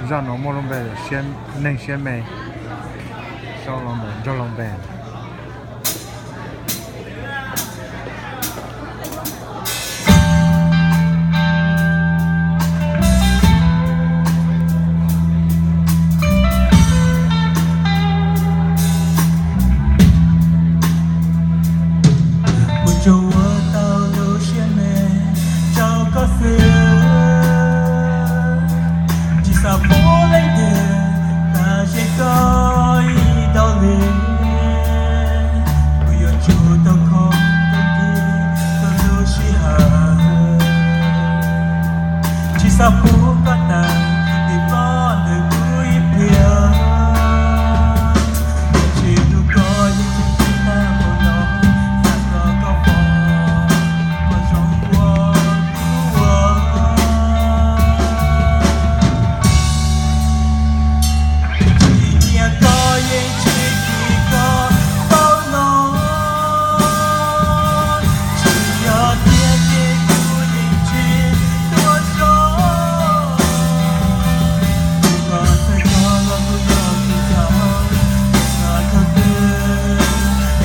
Zaj no muaj lub npe, neeg siab me, sau los ntawm Nraug Loos Npe. Mus tsuas ua tau lub siab me rau koj xwb, tsis xav pub leej twg tas ze koj ib tau li. Kuv yuav tsum tau kho tau tig tau lub sij hawm, tsis xav pub koj tas li poj ntawm kuv ib pliag. Tsis hlub koj yeej tsis tag npaum no, xav kom koj pom qhov zoo uas kuv ua. Tsis nyiam koj yeej tsis tim koj paub no, tsis yog tiag ces kuv yeej tsis tuaj zov. Kuv koj txhawj koj los kuv yog tus txhaum, koj txhawj twg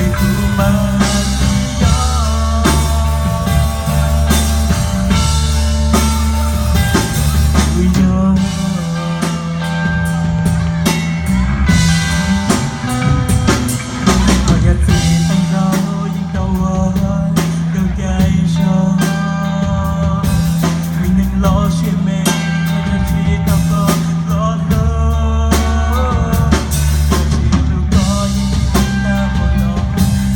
es kuv mam li yog. Kuv yog Koj yog txiv teev nraug yeej tau ua rau cai zog, kuv neeg los siab me, tsis tau koj los hlub. Tsis hlub koj yeej tsis tag npaum no,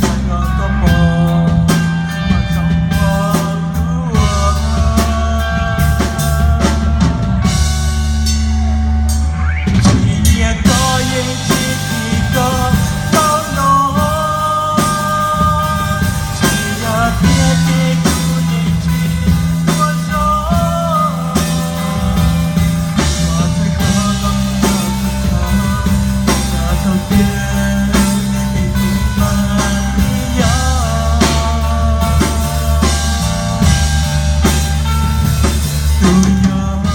xav kom koj pom qhov zoo uas kuv ua. Tsis nyiam koj yeej tsis tim koj paub no, tsis yog tiag ces kuv yeej tsis tuaj zov. Koj txhawj koj los kuv yog tus txhaum, koj txhawj twg es kuv mam li yog tus yog.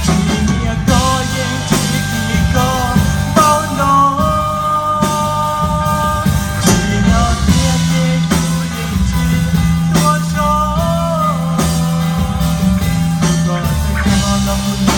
Tsis nyiam koj yeej tsis tim koj paub no, tsis yog tiag ces kuv yeej tsis tuaj zov. Koj txhawj koj los kuv